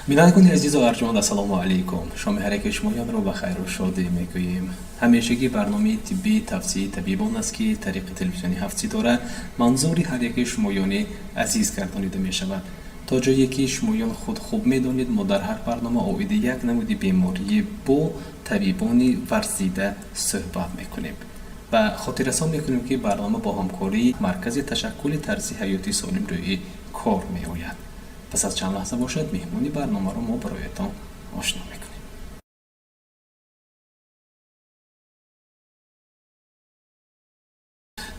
Бинандагони азизу арҷманд, ассалому алайкум. Шоми ҳар яке шумоёнро ба хайру шодӣ мегӯем. Ҳамешагӣ барномаи тиббии тавсияи табибон аст, ки тариқи телевизиони ҳафт ситора манзури ҳар яке шумоёни азиз гардонида мешавад. То ҷое ки шумоён худ хуб медонед, мо дар ҳар барнома оиди як намуди беморӣ бо табибони варзида суҳбат мекунем ва хотиррасон мекунем, ки барнома бо ҳамкории маркази ташаккули тарзи ҳаёти солим рӯи кор меояд. Пас аз чанд лаҳза бошад, меҳмони барномаро мо бароятон ошно мекунем.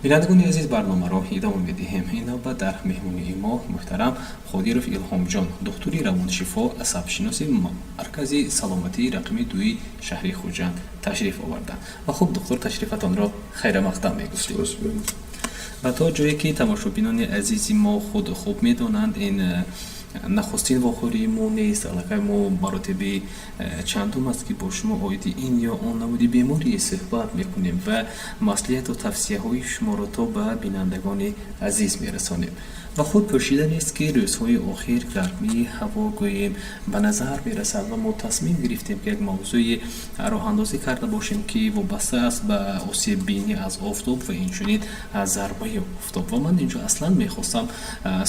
Бинандагони азиз, барномаро идома медиҳем. Ин навбат дар меҳмонии мо муҳтарам Қодиров Илҳомҷон, духтури равоншифо, асабшиноси маркази саломатии рақами дуи шаҳри Хуҷанд ташриф оварданд. Ва хуб, духтур, ташрифатонро хайрамақдам мегуфтем. Ва то ҷое ки тамошобинони азизи мо худ хуб медонанд, ин нахустин вохӯрии мо нест. Аллакай мо маротиби чандум аст, ки бо шумо оиди ин ё он намуди беморие суҳбат мекунем ва маслиҳату тавсияҳои шуморо то ба бинандагони азиз мерасонем. Ва худ пӯшида нест, ки рӯзҳои охир гармии ҳаво, гӯем, ба назар мерасад ва мо тасмим гирифтем, ки як мавзӯи роҳандозӣ карда бошем, ки вобаста аст ба осеббинӣ аз офтоб ва инчунин аз зарбаи офтоб. Ва ман инҷо аслан мехостам,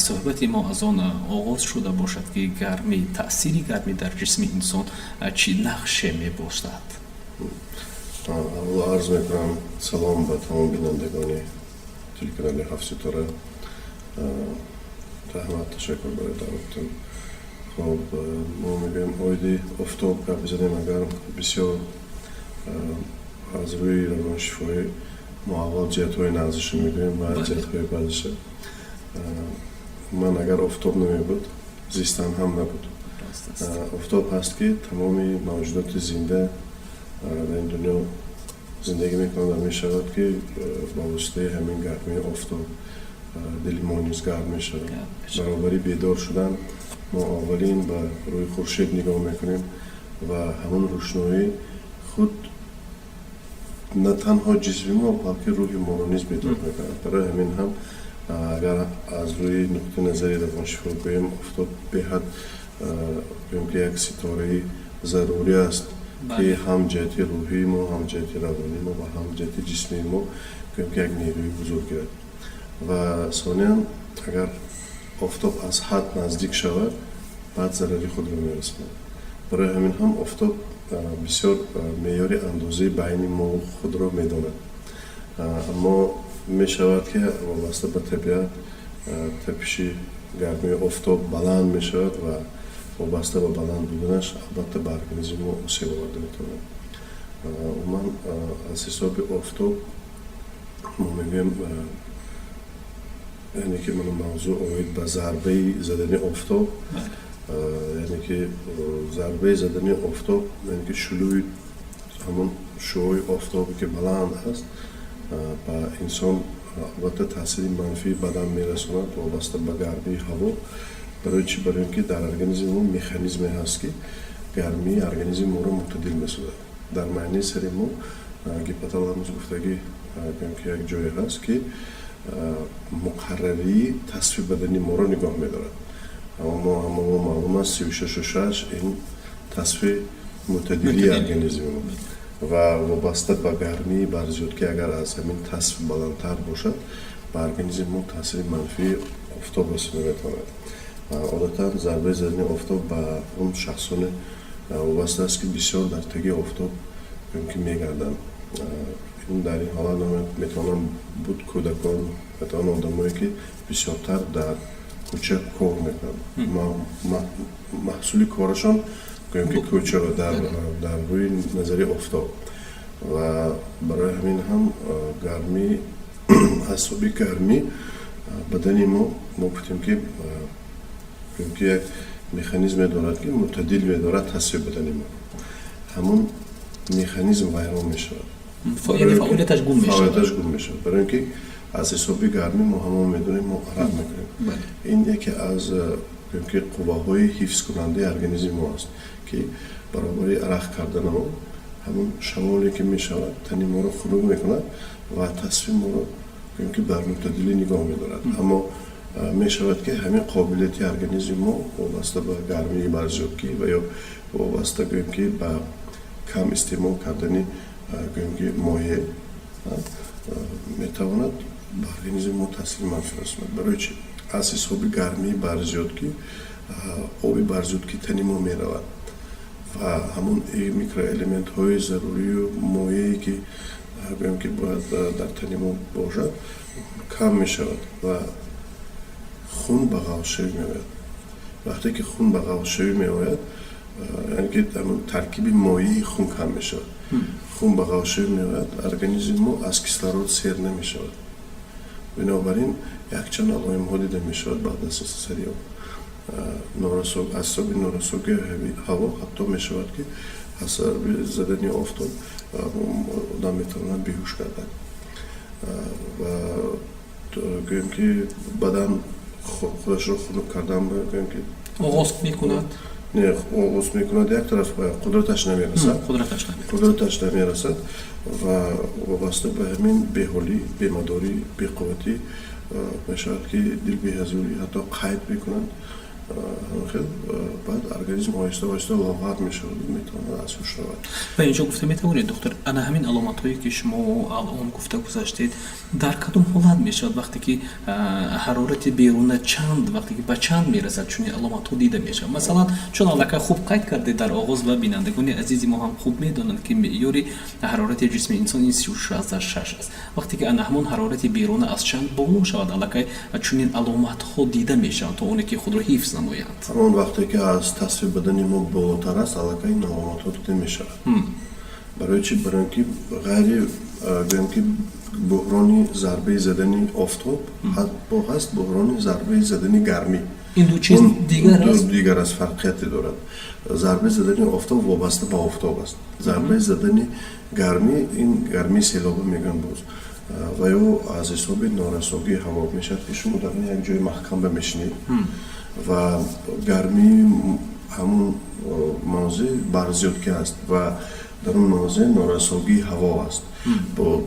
суҳбати мо аз он оғоз шуда бошад, ки гармӣ, таъсири гармӣ дар ҷисми инсон чӣ нақше мебошад. Аввало арз мекунам, салом ба тамом бинандагони телеканали ҳафт ситора. Раҳмат, ташаккур барои даъваттон. Хоб, мо мегӯем, оиди офтоб гап бизанем, агар бисёр аз рӯи равоншифоӣ мо аввал ҷиҳатҳои нағзиша мегӯем ва ҷиҳатҳои бадиша. Ман агар офтоб намебуд, зистан ҳам набуд. Офтоб ҳаст, ки тамоми мавҷудоти зинда дар ин дунё зиндагӣ мекунанд ва мешавад, ки ба воситаи ҳамин гармии офтоб дили мо низ гарм мешавад. Баробари бедор шудан мо аввалин ба рӯи хуршед нигоҳ мекунем ва ҳамон рӯшноӣ худ на танҳо ҷисми мо, балки рӯҳи моро низ бедор мекунад. Барои ҳамин ҳам, агар аз рӯи нуқтаи назари равоншифо гӯем, офтоб беҳад, гӯем, ки як ситораи зарурӣ аст, ки ҳам ҷиҳати рӯҳии мо, ҳам ҷиҳати равонии мо ва ҳам ҷиҳати ҷисмии мо, гӯем, ки як нерӯи бузург гирад. Ва сониян, агар офтоб аз ҳад наздик шавад, баъд зарари худро мерасонад. Барои ҳамин ҳам офтоб бисёр меъёри андозаи байни мо худро медонад. Аммо мешавад, ки вобаста ба табиат тапиши гармии офтоб баланд мешавад ва вобаста ба баланд буданаш, албатта, ба организми мо осеб оварда метавонад. Умуман, аз ҳисоби офтоб мо мегӯем, яъне ки мана мавзӯъ оид ба зарбаи задани офтоб, яъне ки зарбаи задани офтоб, яъне ки шулӯи ҳамон шуои офтобе, ки баланд аст, ба инсон албатта таъсири манфии бадан мерасонад вобаста ба гармии ҳаво. Барои чӣ? Барои ин ки дар организми мо механизме ҳаст, ки гармии организми моро мӯътадил месозад. Дар майнаи сари мо гипоталамус гуфтагӣ, гӯем, ки як ҷое ҳаст, ки муқаррарии тасфи бадани моро нигоҳ медорад. Аммо ҳамамо маълум аст, 36,6 ин тасфи мӯътадилии организми мо ва вобаста ба гармии барзиёд, ки агар аз ҳамин тасф баландтар бошад, ба организми мо таъсири манфии офтоб расонида метавонад. Одатан зарбаи задани офтоб ба он шахсоне вобаста аст, ки бисёр дар таги офтоб, гӯем, ки мегарданд. Дар ин ҳолат метавонанд буд кӯдакон, метавонанд одамое, ки бисёртар дар кӯча кор мекунанд, маҳсули корашон, гӯем, ки кӯча дар рӯи назари офтоб. Ва барои ҳамин ҳам гармӣ, аз ҳисоби гармӣ бадани мо, мо гуфтем, ки, гӯем, ки як механизме дорад, ки мӯътадил медорад тасфи бадани мо. Ҳамон механизм вайрон мешавад. Фаъолияташ гум мешавад. Фаъолияташ гум мешавад, барои ин ки аз ҳисоби гармӣ мо ҳамон медонем, мо арақ мекунем. Ин яке аз, гӯем, ки қувваҳои ҳифзкунандаи организми мо аст, ки баробари арақ кардана мо ҳамон шамоле, ки мешавад, тани моро хунук мекунад ва тасфи моро, гӯем, ки бар мӯътадилӣ нигоҳ медорад. Аммо Мешавад, ки ҳамин қобилияти организми мо вобаста ба гармии барзиёдкӣ ва ё вобаста, гӯем ки, ба кам истеъмол кардани, гӯем ки, моеъ метавонад ба организми мо таъсири манфӣ расонад. Барои чӣ? Аз ҳисоби гармии барзиёдкӣ оби барзиёдкӣ тани мо меравад ва ҳамон микроэлементҳои зарурию моее, ки, гӯем ки, бояд дар тани мо бошад, кам мешавад ва хун ба ғафзшавӣ меояд. Вақте ки хун ба ғафзшавӣ меояд, яъне ки таркиби моеи хун кам мешавад, хун ба ғафзшавӣ меояд, организми мо аз кислород сер намешавад. Бинобар ин якчанд алоимҳо дида мешавад баъд аз сари аз ҳисоби норасогии ҳаво. Ҳатто мешавад, ки аз сабаби задани офтоб одам метавонад беҳуш гардад ва, гӯем ки, бадан худашро хунук кардан, гӯем ки, оғоз мекунад. Не, оғоз мекунад як тараф, қудраташ намерасад. Қудраташ намерасад ва вобаста ба ҳамин беҳолӣ, бемадорӣ, беқувватӣ мешавад, ки дилбеҳазурӣ, ҳатто қайд мекунад. Хел баъд организм оҳиста оҳиста лоғар мешавад, метавонад аз ҳуш равад. Ва инҷо гуфта метавонед, доктор, ана ҳамин аломатҳое, ки шумо алон гуфта гузаштед, дар кадом ҳолат мешавад? Вақте ки ҳарорати беруна чанд, вақте ки ба чанд мерасад, чунин аломатҳо дида мешавад? Масалан, чун аллакай хуб қайд кардед дар оғоз ва бинандагони азизи мо ҳам хуб медонанд, ки меъёри ҳарорати ҷисми инсон ин 36,6 аст. Вақте ки ана ҳамон ҳарорати беруна аз чанд боло шавад, аллакай чунин аломатҳо дида мешаванд, то оне ки худро ҳифз намоянд? Ҳамон вақте ки аз тасфи бадани мо болотар аст, аллакай ин аломатҳо дида мешавад. Барои чӣ? Барои ин ки ғайри, гӯем ки, буҳрони зарбаи задани офтоб бо ҳаст буҳрони зарбаи задани гармӣ. Ин ду чиз дигар аст? Дигар аст, фарқияте дорад. Зарбаи задани офтоб вобаста ба офтоб аст, зарбаи задани гармӣ, ин гармии селоба мегӯянд боз, ва ё аз ҳисоби норасогии ҳаво мешавад, ки шумо дар як ҷои маҳкам бимешинед ва гармии ҳамун мавзеъ барзиёдкӣ аст ва дар он мавзеъ норасогии ҳаво аст.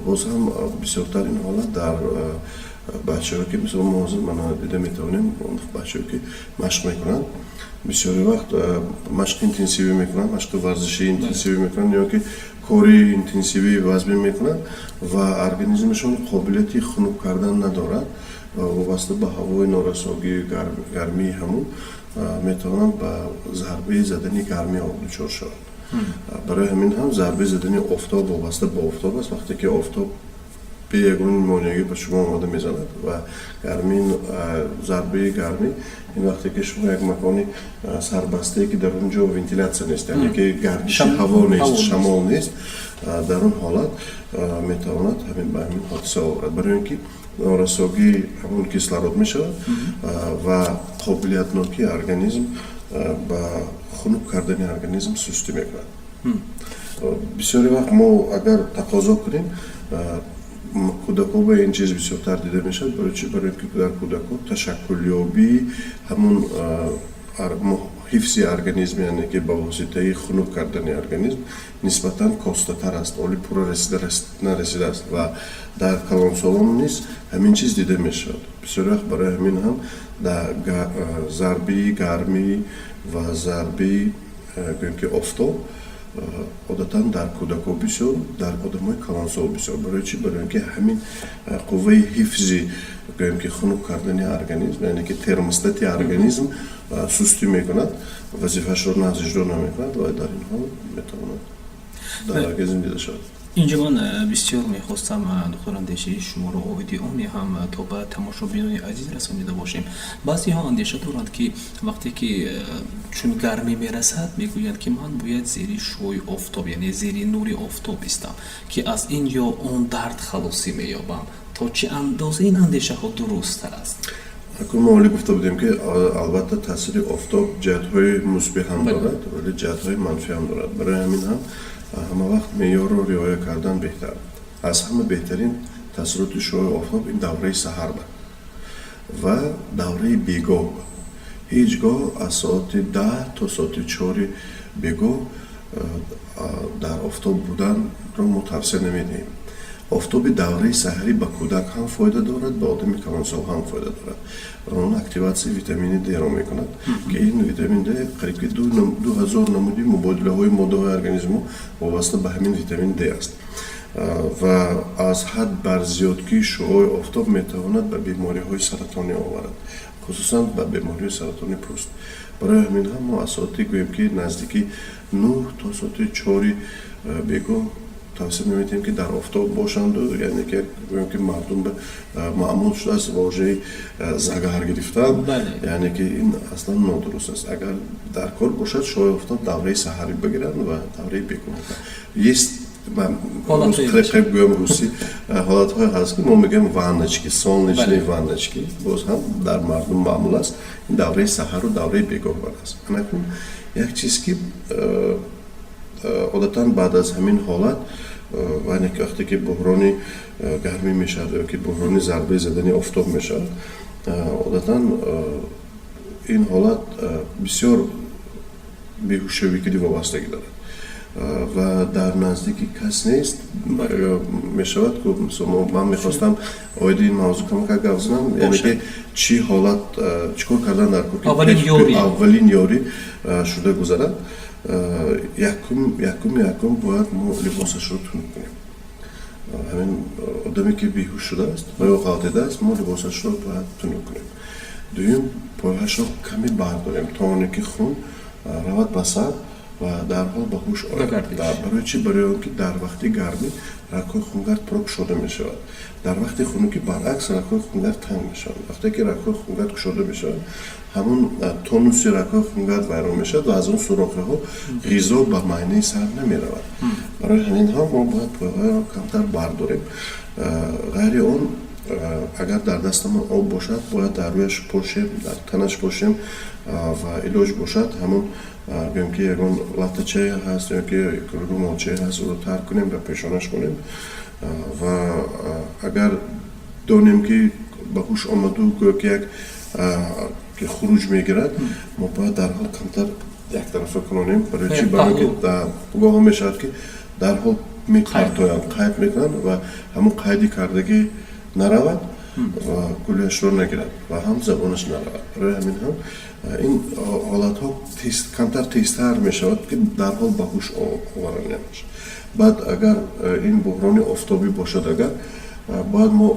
Боз ҳам бисёртар ин ҳолат дар бачаҳое, ки мисол мо ҳозир мана дида метавонем, бачаҳое, ки машқ мекунанд, бисёри вақт машқи интенсивӣ мекунанд, машқи варзишии интенсивӣ мекунанд ё ки кори интенсивии вазмӣ мекунанд ва организмашон қобилияти хунук кардан надорад ва вобаста ба ҳавои норасогии гармии ҳамун метавонанд ба зарбаи задани гармӣ дучор шаванд. Барои ҳамин ҳам зарбаи задани офтоб вобаста ба офтоб аст. Вақте ки офтоб бе ягон монеагӣ ба шумо омода мезанад ва гармӣ, зарбаи гармӣ, ин вақте ки шумо як макони сарбастае, ки дар он ҷо вентилятсия нест, яъне ки гардиши ҳаво нест, шамол нест, дар он ҳолат метавонад ҳамин ба ҳамин ҳодиса оварад, барои ин ки норасогии ҳамон кислород мешавад ва қобилиятнокии организм ба хунук кардани организм сустӣ мекунад. Бисёри вақт мо агар тақозо кунем, кӯдакҳо ба ин чиз бисёртар дида мешавад. Барои чӣ? Барои ки дар кӯдакҳо ташаккулёбии ҳамун ҳифзи организм, яъне ки ба воситаи хунук кардани организм, нисбатан костатар аст, оли пурра нарасидааст ва дар калонсолон низ ҳамин чиз дида мешавад бисёр вақт. Барои ҳамин ҳам дар зарбаи гармӣ ва зарбаи, гӯем ки, офтоб одатан дар кӯдакҳо бисёр, дар одамои калонсол бисёр. Барои чӣ? Барои ин ки ҳамин қувваи ҳифзи, гӯем ки, хунук кардани организм, яъне ки термостати организм сустӣ мекунад, вазифаашро нағз иҷро намекунад ва дар ин ҳол метавонад дар организм дида шавад. Инҷо ман бисёр мехостам, доктор, андешаи шуморо оиди оне ҳам то ба тамошобинони азиз расонида бошем. Баъзеҳо андеша доранд, ки вақте ки чун гармӣ мерасад, мегӯянд, ки ман бояд зери шуои офтоб, яъне зери нури офтоб истам, ки аз ин ё он дард халосӣ меёбам. То чӣ андоза ин андешаҳо дуруст аст? Акун мо олӣ гуфта будем, ки албатта таъсири офтоб ҷиҳатҳои мусбӣ ҳам дорад, вале ҷиҳатҳои манфӣ ҳам дорад. Барои ҳамин ҳам ҳама вақт меъёрро риоя кардан беҳтар. Аз ҳама беҳтарин таъсироти шуои офтоб ин давраи саҳар ва давраи бегоҳ. Ҳеҷ гоҳ аз соати 10 то соати 4-и бегоҳ дар офтоб буданро мо тавсия намедиҳем. Офтоби давраи саҳарӣ ба кӯдак ҳам фоида дорад, ба одами калонсол ҳам фоида дорад. Он активатсияи витамини Д-ро мекунад, ки ин витамин Д қариб ки 2000 намуди мубодилаҳои моддаҳои организмо вобаста ба ҳамин витамин Д аст. Ва аз ҳад бар зиёдкии шуои офтоб метавонад ба бемориҳои саратонӣ оварад, хусусан ба бемориҳои саратони пӯст. Барои ҳамин ҳам мо аз соати, гӯем ки, наздики 9 то соати 4 бегоҳ тавсия намедиҳем, ки дар офтоб бошанду. Яъне ки, гӯем ки, мардум маъмул шудааст вожаи загар гирифтан, яъне ки ин аслан нодуруст аст. Агар дар кор бошад, шуои офтоб давраи саҳарӣ бигиранд ва давраи бегоҳ. Есть, гӯям, русӣ ҳолатҳое ҳаст, ки мо мегӯем ванночки, солнечные ванночки, боз ҳам дар мардум маъмул аст. Ин давраи саҳару давраи бегоҳ аст. Анакун як чиз, ки одатан баъд аз ҳамин ҳолат, яъне ки вақте ки буҳрони гармӣ мешавад ё ки буҳрони зарбаи задани офтоб мешавад, одатан ин ҳолат бисёр беҳушшавикирӣ вобастагӣ дорад ва дар наздики кас нест мешавад. Ман мехостам оиди ин мавзӯъ камакак гап занам, яъне ки чӣ ҳолат, чӣ кор кардан дар кор, аввалин ёрӣ шуда гузарад. Якум, бояд мо либосашро тунук кунем. Ҳамин одаме, ки беҳуш шудааст ва ё ғалтидааст, мо либосашро бояд тунук кунем. Дуюм, пойҳашро каме бардорем, то оне ки хун равад ба сар ва дарҳол ба ҳуш ояд. Барои чӣ? Барои он ки дар вақти гармӣ рагҳои хунгард пурра кушода мешавад, дар вақти хунукӣ, баръакс, рагҳои хунгард танг мешаванд. Вақте ки рагҳои хунгард кушода мешаванд, ҳамон тонуси рагҳои хунгард вайрон мешавад ва аз он сурохиҳо ғизо ба майнаи сар намеравад. Барои ҳамин ҳам мо бояд пойҳоеро камтар бардорем. Ғайри он, агар дар дастамон об бошад, бояд дар рӯяш пошем, дар танаш пошем ва илоҷ бошад, ҳамон, гӯем ки, ягон латтачае ҳаст ё ки румолчае ҳаст, ӯро тар кунем ва пешонаш кунем. Ва агар донем, ки ба ҳуш омаду, гӯё ки як ки хуруҷ мегирад, мо бояд дарҳол камтар яктарафа кунонем. Барои чӣ? Барои ки гоҳо мешавад, ки дарҳол мепартоянд, қайб мекунанд ва ҳамон қайди кардагӣ наравад ва гулӯяшро нагирад ва ҳам забонаш наравад. Барои ҳамин ҳам ин ҳолатҳо камтар тезтар мешавад, ки дарҳол ба ҳуш оваранаш. Баъд, агар ин буҳрони офтобӣ бошад, агар бояд мо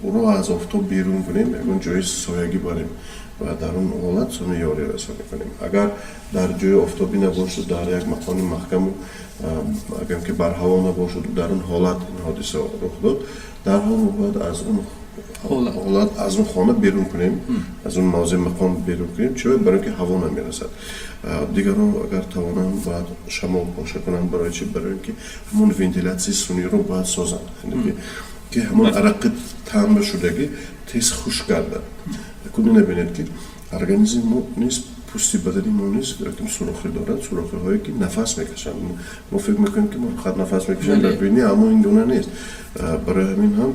ӯро аз офтоб берун кунем, ягон ҷои соягӣ барем ва дар он ҳолат сони ёрӣ расонӣ кунем. Агар дар ҷои офтобӣ набошад, дар як макони маҳкаму, агар ки барҳаво набошад, дар он ҳолат ин ҳодиса рух дод, дарҳол мо бояд аз он ҳолат, аз он хона берун кунем, аз он мавзеъ, мақом берун кунем. Чиро? Барои ки ҳаво намерасад. Дигарон агар тавонанд, бояд шамол поша кунанд. Барои чи? Барои ки ҳамон вентилятсияи сунъиро бояд созанд, ки ҳамон арақи танба шудагӣ тез хушк гардад. Куни набинед, ки организми мо низ, пӯсти бадани мо низ сурохӣ дорад, сурохиҳое, ки нафас мекашанд. Мо фикр мекунем, ки мо фақат нафас мекашем дар бинӣ, аммо ин гуна нест. Барои ҳамин ҳам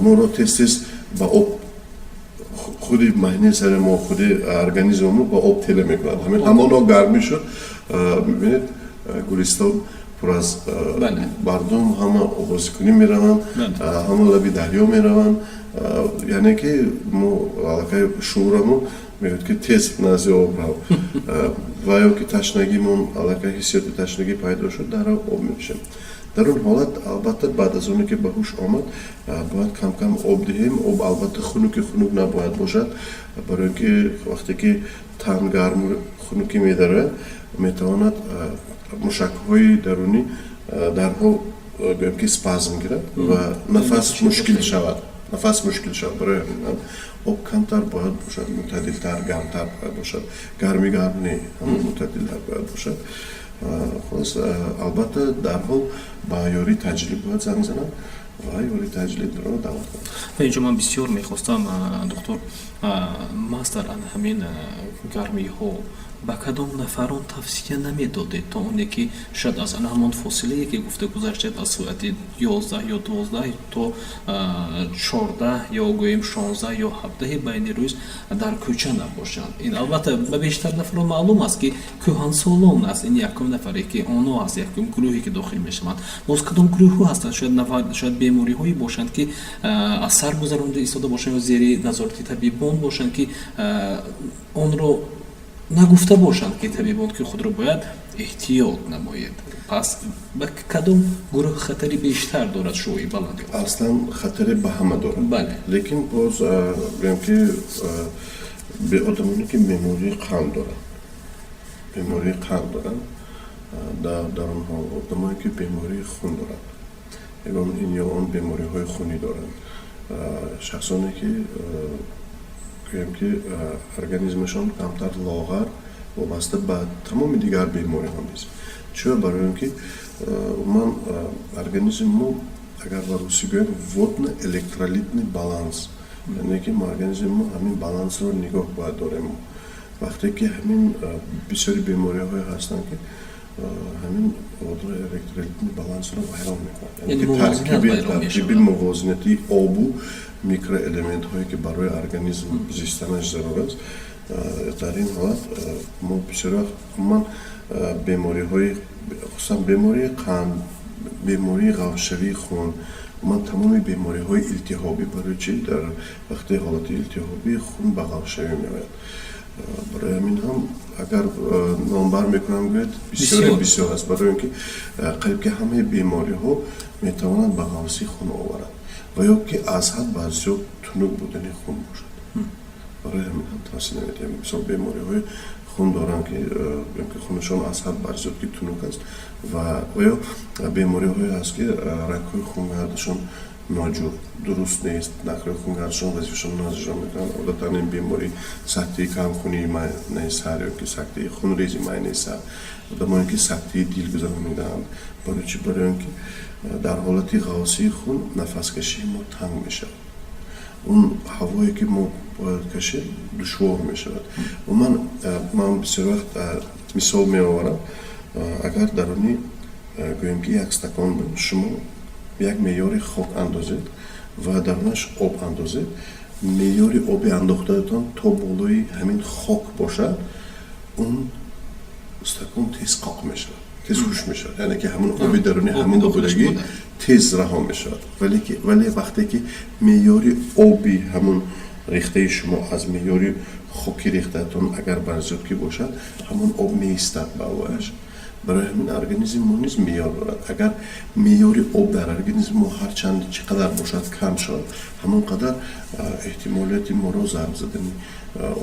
моро тез тез ба об, худи майнаи сари мо, худи организми мо ба об тела мекунад. Ҳамин ҳамоно гармӣ шуд, мебинед, Гулистон пур аз мардум, ҳама обозикунӣ мераванд, ҳама лаби дарё мераванд. Яъне ки мо аллакай шуурамон мегӯяд, ки тез назди об рав, ва ё ки ташнагимон, аллакай ҳиссиёти ташнагӣ пайдо шуд, дарҳол об менӯшем. Дар он ҳолат, албатта, баъд аз оне ки ба ҳуш омад, бояд кам-кам об диҳем. Об, албатта, хунуки хунук набояд бошад, барои ин ки вақте ки тан гарму хунукӣ медарояд, метавонад мушакҳои дарунӣ дарҳол, гӯем ки, спазм гирад ва нафас мушкил шавад. Барои ҳамин об камтар бояд бошад, мӯътадилтар, гармтар бояд бошад, гарми гарм не, ҳамон мӯътадилтар бояд бошад. Хулос, албатта, дарҳол ба ёрии таъҷилӣ бояд занг занад ва ёрии таъҷилиро даъват кунад. Инҷо ман бисёр мехостам, духтур, маҳз дар ҳамин гармиҳо. Ба кадом нафарон тавсия намедодед, то оне ки шояд аз ана ҳамон фосилае, ки гуфта гузаштед, аз соати 11 ё 12 то 14 ё гӯем 16 ё 17-и байни рӯз дар кӯча набошанд? Ин, албатта, ба бештар нафарон маълум аст, ки кӯҳансолон аст. Ин якум нафаре, ки оно аст, якум гурӯҳе, ки дохил мешаванд. Боз кадом гурӯҳҳо ҳастанд? Шояд нафар, шояд бемориҳое бошанд, ки аз сар гузаронда истода бошанд ё зери назорати табибон бошанд, ки онро нагуфта бошанд, ки табибон, ки худро бояд эҳтиёт намоед. Пас ба кадом гурӯҳ хатари бештар дорад шуои баланди? Аслан хатаре ба ҳама дорад. Лекин боз гӯям, ки одамоне, ки бемории қанд доранд, дар онҳо, одамое, ки бемории хун доранд, ягон ин ё он бемориҳои хунӣ доранд, шахсоне, ки гӯем, ки организмашон камтар лоғар, вобаста ба тамоми дигар бемориҳо низ. Чиро? Барои он ки умуман организми мо, агар ба русӣ гӯем, водно-электролитный баланс, яъне ки мо, организми мо, ҳамин балансро нигоҳ бояд дорем. Вақте ки ҳамин бисёри бемориҳое ҳастанд, ки ҳамин водно-электролитный балансро вайрон мекунад, таркиби мувозинати обу микроэлементҳое, ки барои организм зистанаш зарур аст. Дар ин ҳолат мо бисёр вақт умуман бемориҳои, хусусан бемории қанд, бемории ғафзшавии хун, умуман тамоми бемориҳои илтиҳобӣ. Барои чӣ? Дар вақти ҳолати илтиҳобӣ хун ба ғафзшавӣ меояд. Барои ҳамин ҳам агар номбар мекунам, гӯяд, бисёре бисёр аст, барои он ки қариб ки ҳамаи бемориҳо метавонанд ба ғафзии хун оварад ва ё ки аз ҳад бар зиёд тунук будани хун бошад. Барои ҳамин ҳам тавсия намедиҳем. Мисол, бемориҳои хун доранд, ки хунашон аз ҳад бар зиёд ки тунук аст, ва ё бемориҳое ҳаст, ки рагҳои хунгардашон ноҷур, дуруст нест, рагҳои хунгардашон вазифашон иҷро мекунанд. Одатан ин бемории сактаи камхунии майнаи сар ё ки сактаи хунрези майнаи сар, одамоне, ки сактаи дил гузаронидаанд. Барои чӣ? Барои он ки дар ҳолати ғафзии хун нафаскашии мо танг мешавад, он ҳавое, ки мо бояд кашем, душвор мешавад. Умуман ман бисёр вақт мисол меоварам: агар даруни, гӯем ки, як стакон шумо як меъёри хок андозед ва дарунаш об андозед, меъёри оби андохтаатон то болои ҳамин хок бошад, он стакон тез қоқ мешавад, тез хушк мешавад, яъне ки ҳамон оби даруни ҳамон будагӣ тез раҳо мешавад. Вале вақте ки меъёри оби ҳамон рехтаи шумо аз меъёри хоки рехтаатон агар барзиёд ки бошад, ҳамон об меистад ба болояш. Барои ҳамин организми мо низ меъёр дорад. Агар меъёри об дар организми мо ҳарчанд чӣ қадар бошад, кам шавад, ҳамон қадар эҳтимолияти моро зарб задани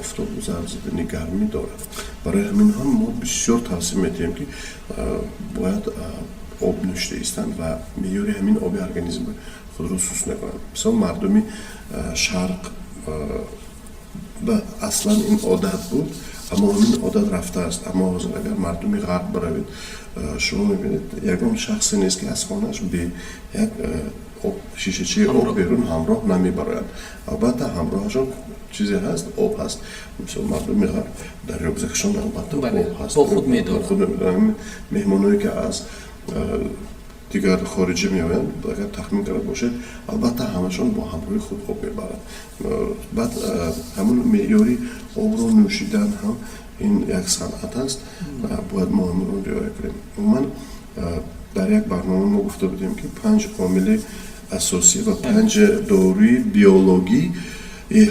офтобу зарб задани гармӣ дорад. Барои ҳамин ҳам мо бисёр тавсия медиҳем, ки бояд об нӯшида истанд ва меъёри ҳамин оби организми худро суст накунанд. Мисол, мардуми шарқ аслан ин одат буд, аммо ҳамин одат рафтааст. Аммо ҳозир агар мардуми ғарб баравед, шумо мебинед, ягон шахсе нест, ки аз хонааш бе як шишачаи об берун ҳамроҳ намебарояд. Албатта, ҳамроҳашон чизе ҳаст, об ҳаст. Мисол, мардуми ғарб дар рюкзакашон албатта об ҳаст. Бо худ медоранд. Меҳмоное, ки аз дигар хориҷа меоянд, агар тахмин карда бошед, албатта, ҳамашон бо ҳамроҳи худ об мебаранд. Баъд ҳамон меъёри обро нӯшидан ҳам ин як санъат аст, бояд мо ҳамонро риоя кунем. Умуман, дар як барнома мо гуфта будем, ки панҷ омили асосӣ ва панҷ доруи биологӣ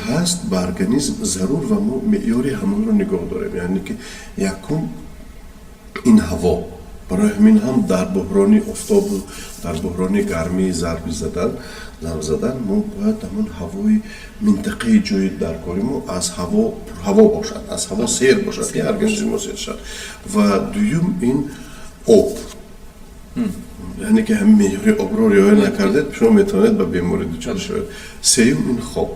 ҳаст ба организм зарур ва мо меъёри ҳамонро нигоҳ дорем. Яъне ки якум ин ҳаво. Барои ҳамин ҳам дар буҳрони офтобу дар буҳрони гармии зарб задан мо бояд ҳамон ҳавои минтақаи ҷои даркори мо аз ҳаво пурҳаво бошад, аз ҳаво сер бошад, ки организми мо сер шавад. Ва дуюм ин об, яъне ки ҳамин меъёри обро риоя накардед, шумо метавонед ба беморӣ дучор шавед. Сеюм ин хоб,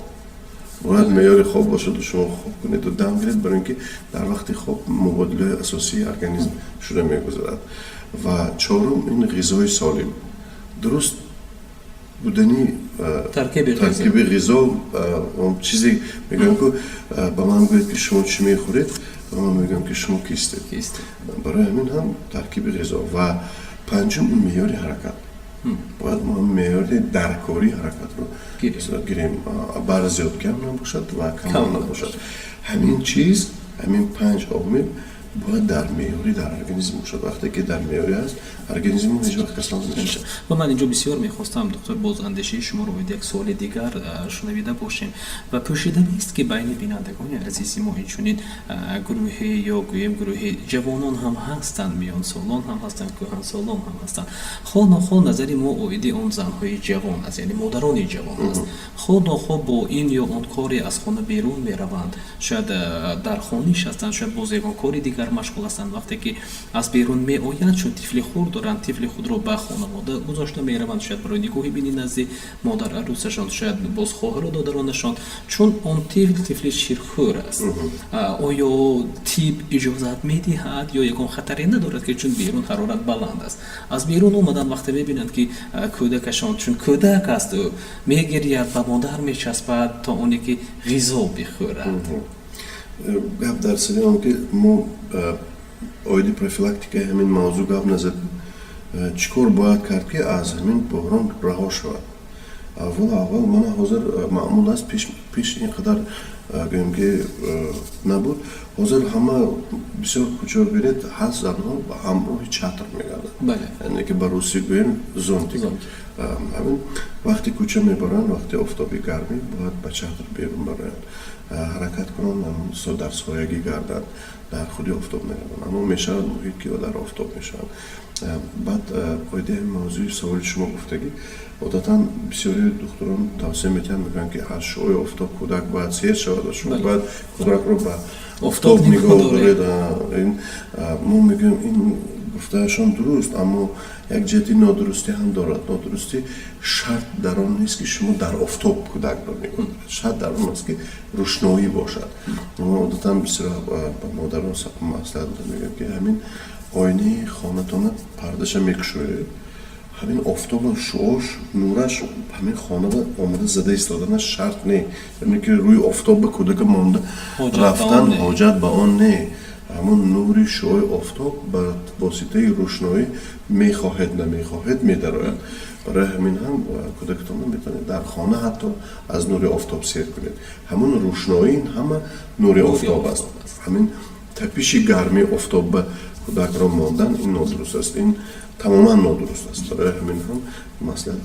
бояд меъёри хоб бошаду шумо хоб кунеду дам гиред, барои ин ки дар вақти хоб мубодилаҳои асосии организм шуда мегузарад. Ва чорум ин ғизои солим, дуруст будани таркиби ғизо. Чизе мегӯям, ку ба ман гӯед, ки шумо чӣ мехӯред. Ва ман мегӯям, ки шумо кистед? Барои ҳамин ҳам таркиби ғизо. Ва панҷум, ин меъёри ҳаракат. Бояд мо меъёри даркории ҳаракатро гирем, бар зиёд кам набошад ва кам набошад. Ҳамин чиз, ҳамин панҷ омил бояд дар меъёрӣ дар организм бошад. Вақте ки дар меъёрӣ аст, организм ҳеҷ вақт касал намешавад. Ва ман инҷо бисёр мехостам, доктор, боз андешаи шуморо оид як суоли дигар шунавида бошем. Ва пӯшида нест, ки байни бинандагони азизи мо инчунин гурӯҳе ё гӯем гурӯҳи ҷавонон ҳам ҳастанд, миёнсолон ҳам ҳастанд, кӯҳансолон ҳам ҳастанд. Хоҳ нохоҳ, назари мо оиди он занҳои ҷавон аст, яъне модарони ҷавон аст. Хоҳ нохоҳ, бо ин ё он коре аз хона берун мераванд, шояд дар хониш ҳастанд, шояд боз ягон кори дигар машғул ҳастанд. Вақте ки аз берун меоянд, чун тифли хурд доранд, тифли худро ба хонавода гузошта мераванд, шояд барои нигоҳи бини назди модар арӯсашон, шояд боз хоҳару додаронашон, чун он тифл тифли ширхӯр аст. Оё тиб иҷозат медиҳад ё ягон хатаре надорад, ки чун берун ҳарорат баланд аст, аз берун омадан, вақте мебинанд, ки кӯдакашон, чун кӯдак аст, ӯ мегиряд, ба модар мечаспад, то оне ки ғизо бихӯрад? Гап дар сари он ки мо оиди профилактикаи ҳамин мавзӯъ гап назадем. Чӣ кор бояд кард, ки аз ҳамин буҳрон раҳо шавад? Аввал аввал, мана ҳозир маъмул аст, пеш ин қадар, гӯем ки, набуд. Ҳозир ҳама бисёр кӯчаро бинед, ҳаст, занҳо ба ҳамроҳи чатр мегарданд, яъне ки ба русӣ гӯем, зонтик. Ҳамин вақти кӯча мебаранд, вақти офтоби гармӣ, бояд ба чатр берун бароянд, ҳаракат кунанд, дар соягӣ гарданд, дар худи офтоб нагарданд. Аммо мешавад муҳит, ки дар офтоб мешаванд. Баъд оиди ҳамин мавзӯи саволи шумо гуфтагӣ, одатан бисёри духтурон тавсия метиҳанд, мегӯянд, ки аз шуои офтоб кӯдак бояд сер шавад ва шумо бояд кӯдакро ба офтоб нигоҳ доред. Мо мегӯем, ин гуфтаашон дуруст, аммо як ҷиҳати нодурустӣ ҳам дорад. Нодурустӣ: шарт дар он нест, ки шумо дар офтоб кӯдакро нигоҳ доред, шарт дар он аст, ки рӯшноӣ бошад. Мо одатан бисёр ба модарон маслиҳат дода мегӯем, ки ҳамин оинаи хонатона пардаша мекушоед, ҳамин офтоба шуош, нураш ҳамин хонада омада зада истоданаш шарт не, яъне ки рӯи офтоб ба кӯдака монда рафтан ҳоҷат ба он не. Ҳамон нури шуои офтоб ба воситаи рӯшноӣ, мехоҳед, намехоҳед, медарояд. Барои ҳамин ҳам кӯдакатонро метавонед дар хона ҳатто аз нури офтоб сер кунед. Ҳамон рӯшноӣ ҳама нури офтоб аст. Ҳамин тапиши гармии офтоб ба кӯдакро мондан, ин нодуруст аст, ин тамоман нодуруст аст. Барои ҳамин ҳам маслиҳат,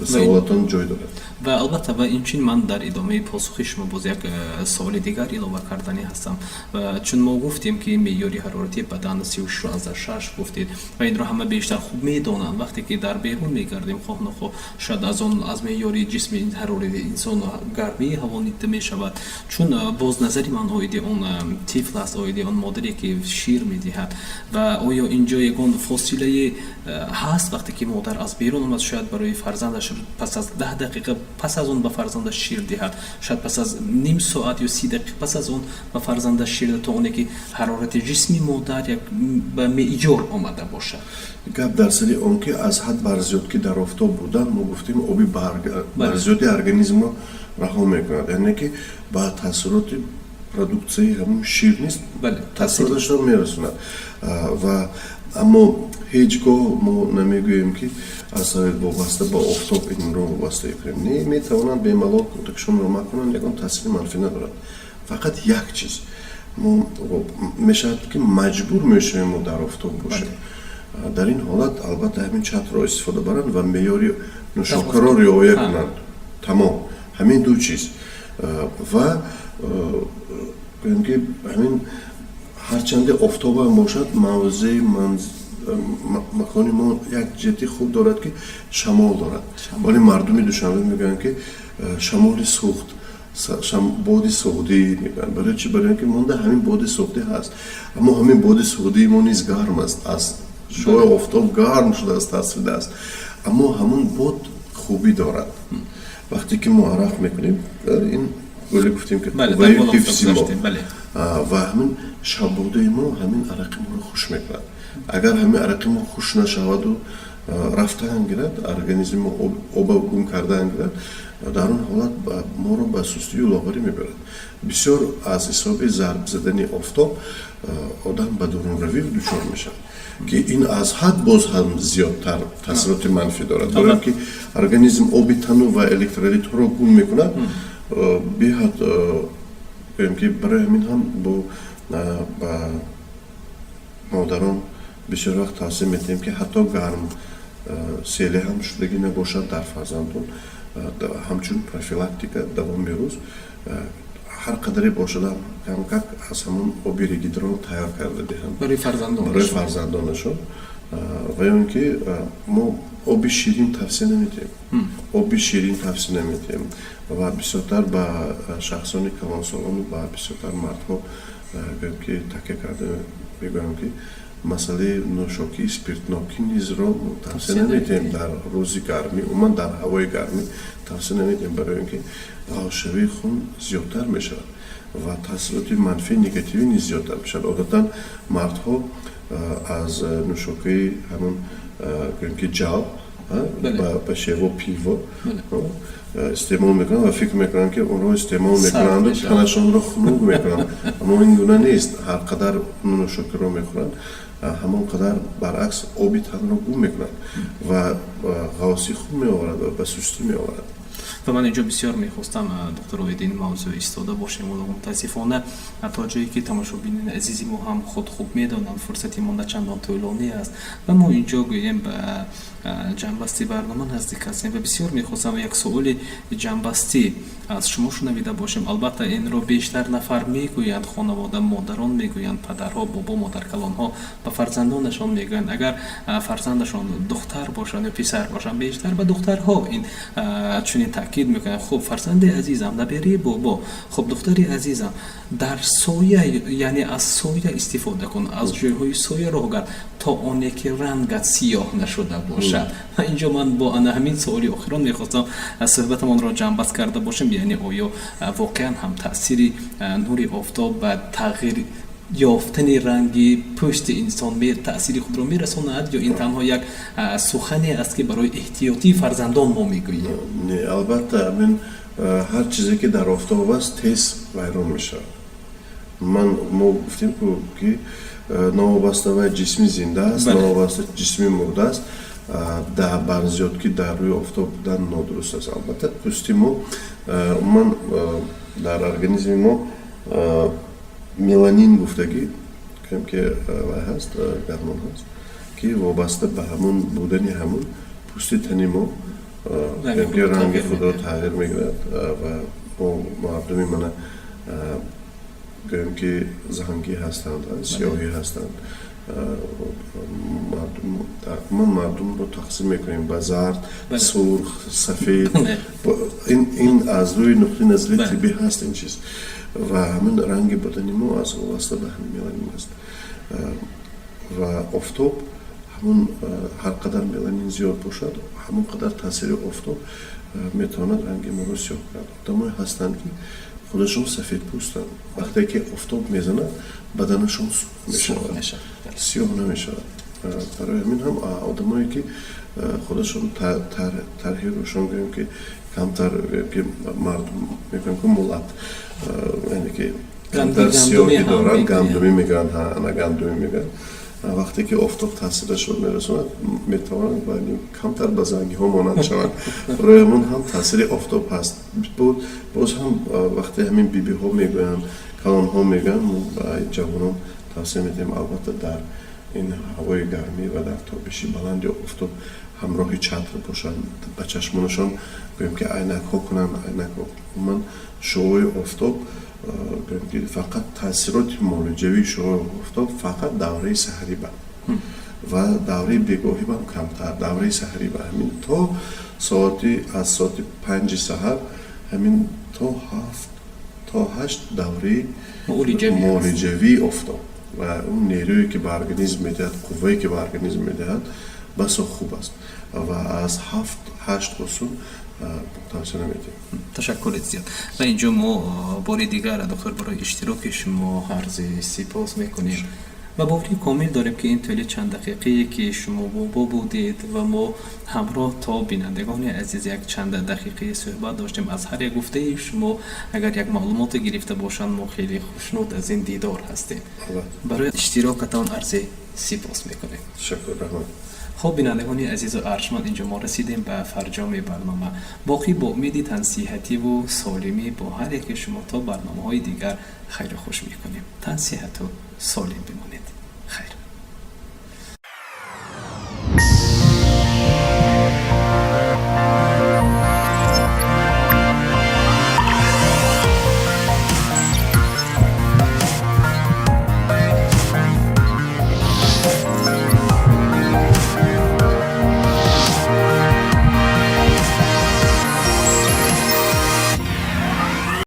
саволатон ҷой дорад. Ва албатта, ва инчунин ман дар идомаи посухи шумо боз як саволи дигар илова карданӣ ҳастам. Ва чун мо гуфтем, ки меъёри ҳарорати бадан 36,6 гуфтед, ва инро ҳама бештар хуб медонанд. Вақте ки дар берун мегардем, хоҳ нохоҳ, шояд аз он, аз меъёри ҷисми ҳарорати инсон гармии ҳаво нида мешавад. Чун боз назари ман оиди он тифл аст, оиди он модаре ки шир медиҳад. Ва оё инҷо ягон фосилае ҳаст, вақте ки модар аз берун омад, шояд барои фарзандаш пас аз 10 дақиқа пас аз он ба фарзандаш шир диҳад, шояд пас аз ним соат ё 30 дақиқа пас аз он ба фарзандаш шир диҳад, то оне ки ҳарорати ҷисми модар як ба меъёр омада бошад? Гап дар сари он ки аз ҳад барзиёд ки дар офтоб будан, мо гуфтем, оби барзиёди организмро раҳо мекунад, яъне ки ба таъсироти продуксияи ҳамун шир низ таъсироташро мерасонад. Ва аммо ҳеҷ гоҳ мо намегӯем, ки аз вобаста ба офтоб инро вобаста кунем. Не, метавонанд бемалол кӯдакшонро макунанд, ягон таъсири манфӣ надорад. Фақат як чиз: мо мешавад, ки маҷбур мешавем, мо дар офтоб бошем. Дар ин ҳолат, албатта, ҳамин чатрро истифода баранд ва меъёри нӯшокаро риоя кунанд. Тамом, ҳамин ду чиз. Ва гӯем, ки ҳамин ҳарчанде офтобам бошад, мавзеи макони мо як ҷиҳати хуб дорад, ки шамол дорад. Вале мардуми Душанбе мегӯянд, ки шамоли сӯхт, боди суғдӣ мегӯянд. Барои чи? Барои ки монда ҳамин боди суғдӣ ҳаст. Аммо ҳамин боди суғдии мо низ гарм аст, аз шуои офтоб гарм шудааст, таъсирдааст. Аммо ҳамун бод хубӣ дорад. Вақте ки мо арақ мекунем, ин гуле гуфтем, ки қувваи ҳифзи мо ва ҳамин шаббодаи мо ҳамин арақи моро хуш мекунад. Агар ҳамин арақи мо хуш нашаваду Рафтаан гирад, организми оба гум кардаан гирад, дар он ҳолат моро ба сустию лоғарӣ мебарад. Бисёр аз ҳисоби зарб задани офтоб одам ба дурунравӣ дучор мешавад, ки ин аз ҳад боз ҳам зиёдтар таъсироти манфӣ дорад, барое ки организм оби тану ва электролитҳоро гум мекунад беҳад. Гӯем ки барои ҳамин ҳам бо ба модарон бисёр вақт тавсия медиҳем, ки ҳатто гарм селе ҳам шудагӣ набошад, дар фарзандон ҳамчун профилактика давоми рӯз ҳар қадаре бошад, камкак аз ҳамон оби регидрон тайёр карда диҳанд. Барои фарзандонашон. Ва ё ин ки мо оби ширин тавсия намедиҳем, оби ширин тавсия намедиҳем ва бисёртар ба шахсони калонсолону ба бисёртар мардҳо, гӯем ки, такя карда мегӯям, ки масъалаи нӯшокии спиртнокӣ низро тавсия намедиҳем. Дар рӯзи гармӣ, умуман дар ҳавои гармӣ тавсия намедиҳем, барои ин ки ғалшавии хун зиёдтар мешавад ва таъсироти манфии негативӣ низ зиёдтар мешавад. Одатан мардҳо аз нӯшокии ҳамон, гӯем ки, ҷав, ба шево пиво истеъмол мекунанд ва фикр мекунанд, ки онро истеъмол мекунанду танашонро хунук мекунанд, аммо ин гуна нест. Ҳар қадар нӯшокиро мехӯранд, ҳамон қадар баръакс оби танро гум мекунанд ва ғавсии хун меоварад ва ба сустӣ меоварад. Ва ман инҷо бисёр мехостам, доктор, оиди ин мавзӯъ истода бошем. Мутаассифона, то ҷое ки тамошобинони азизи мо ҳам худ хуб медонанд, фурсати мо начандон тӯлонӣ аст ва мо инҷо, гӯем, ба ҷамъбасти барнома наздик ҳастем ва бисёр мехостам як суоли ҷамъбастӣ аз шумо шунавида бошем. Албатта, инро бештар нафар мегӯянд, хонавода, модарон мегӯянд, падарҳо, бобо, модаркалонҳо ба фарзандонашон мегӯянд, агар фарзандашон духтар бошанд ё писар бошанд, бештар ба духтарҳо ин чунин таъкид мекунанд: «Хуб, фарзанди азизам, наберии бобо, хуб, духтари азизам, дар соя, яъне аз соя истифода кун, аз ҷойҳои соя роҳ гард, то оне ки рангат сиёҳ нашуда бошад». Инҷо ман бо ана ҳамин суоли охирон мехостам суҳбатамонро ҷамъбаст карда бошем, яъне оё воқеан ҳам таъсири нури офтоб ба тағйир ёфтани ранги пӯсти инсон таъсири худро мерасонад ё ин танҳо як сухане аст, ки барои эҳтиётии фарзандон мо мегӯем? Не, албатта, ҳамин ҳар чизе ки дар офтоб аст, тез вайрон мешавад. Ман мо гуфтем, ки новобаста вай ҷисми зинда аст, новобаста ҷисми мурда аст, бар зиёд ки дар рӯи офтоб будан нодуруст аст. Албатта, пӯсти мо, умуман дар организми мо меланин гуфтагӣ ки вай ҳаст, гормон ҳаст, ки вобаста ба ҳамун будани ҳамун пӯсти тани мо ранги худро тағйир мегирад. Ва мо мардуми мана, гӯем ки, зангӣ ҳастанд, сиёҳӣ ҳастанд, ман мардумро тақсим мекунем ба зард, сурх, сафед. Ин аз рӯи нуқтаи назари тиббӣ ҳаст ин чиз ва ҳамин ранги бадани мо аз вобаста ба ҳамин меланин аст. Ва офтоб ҳамун ҳар қадар меланин зиёд бошад, ҳамон қадар таъсири офтоб метавонад ранги моро сиёҳ кунад. Одамое ҳастанд, ки худашон сафедпӯстанд, вақте ки офтоб мезанад, баданашон сурх мешавад, сиёҳ намешавад. Барои ҳамин ҳам одамое ки худашон тарҳи рӯшон, гӯем ки, камтар, гӯем ки, мардум мегӯям ки мулат, яъне ки камтар сиёҳӣ доранд, гандумӣ мегӯянд, ана гандумӣ мегӯянд, вақте ки офтоб таъсирашро мерасонад, метавонанд камтар ба зангиҳо монанд шаванд. Барои ҳамон ҳам таъсири офтоб ҳаст. Боз ҳам вақте ҳамин бибиҳо мегӯянд, калонҳо мегӯянд, мо ба ҷавонон тавсия медиҳем, албатта, дар ин ҳавои гармӣ ва дар тобиши баланди офтоб ҳамроҳи чатр бошанд, ба чашмонашон, гӯем ки, айнакҳо кунанд, айнакҳо. Умуман шуои офтоб, гӯем ки, фақат таъсироти муолиҷавии шуои офтоб фақат давраи саҳариба ва давраи бегоҳибам камтар. Давраи саҳариба ҳамин то соати аз соати 5-и саҳар ҳамин то 7, то 8 давраи муолиҷавии офтоб ва он нерӯе ки ба организм медиҳад, қуввае ки ба организм медиҳад, басо хуб аст ва аз 7, 8 усул тавсия намедиҳем. Ташаккури зиёд. Ва инҷо мо бори дигар, доктор, барои иштироки шумо арзи сипос мекунем. Ва боварии комил дорем, ки ин тӯли чанд дақиқае, ки шумо бо мо будед ва мо ҳамроҳ то бинандагони азиз як чанд дақиқаи суҳбат доштем, аз ҳар як гуфтаи шумо агар як маълумоте гирифта бошанд, мо хеле хушнуд аз ин дидор ҳастем. Барои иштирокатон арзи сипос мекунем. Ташаккур, раҳмат. Хуб, бинандагони азизу арҷманд, инҷо мо расидем ба фарҷоми барнома. Боқӣ бо умеди тансиҳативу солимӣ бо ҳар яке шумо то барномаҳои дигар хайру хуш мекунем. Тансиҳату солим бимонед, хайр.